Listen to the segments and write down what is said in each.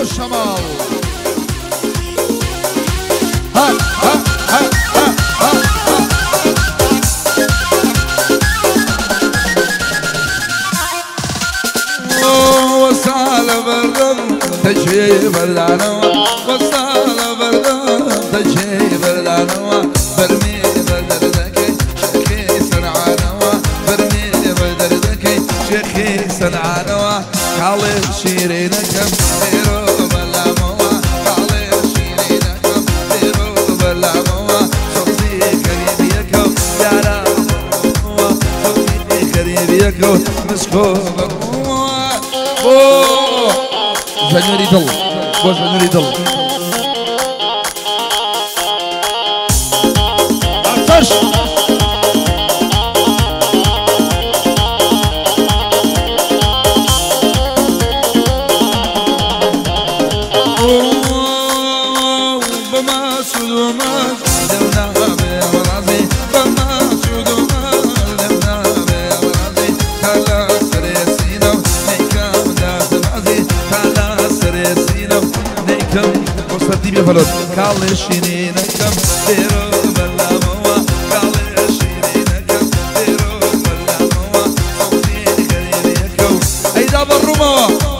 شەماڵ ها ها ها ها ها وصال بردم تجي بردانوا وصال بردم تجي بردانوا برمي بدردك شيخي صنعانوا برمي بدردك شيخي صنعانوا خالي شيرينكم بيرو بلاموا خالي شيرينكم بيرو بلاموا صوتي قريبيكم يا راموا صوتي قريبيكم مسكوب زنوري دل بو زنوري دل عطش بما سودوما دونا برازي بما سودوما دونا برازي تلا سرسينو نيكم دازي تلا سرسينو نيكم وصلتي بفلوت كالشينينكم بيرو بلاموا كالشينينكم بيرو بلاموا صوتي غريبيكم اي داب الرموا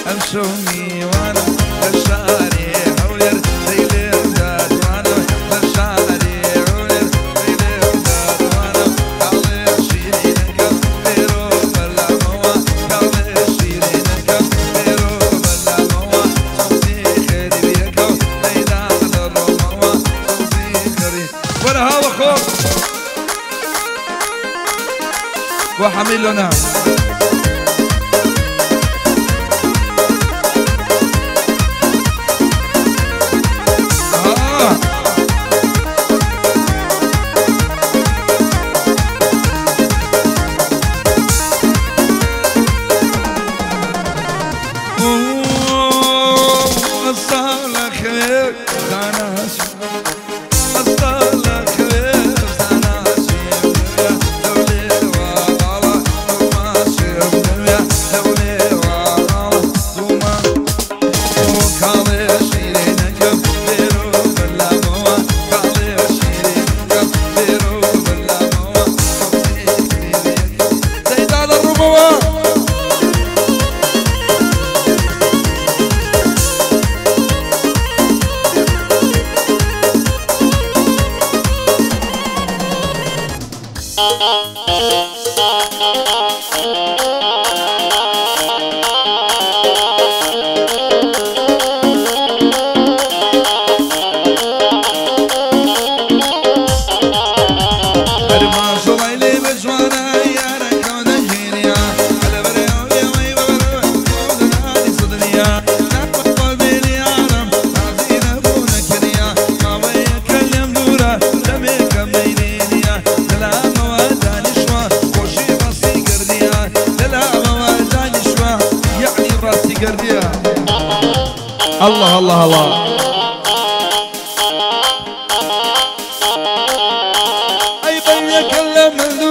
امشوني وانا بشاري عولر ليلي وداد وانا بشاري عولر ليلي وداد وانا قالي شيرينكم بيرو بلاموا قالي شيرينكم بيرو بلاموا صوتي خريبيكم ليلى على الرموا صوتي خريب ولا هوا خوف وحميلنا الله الله الله اي بيك من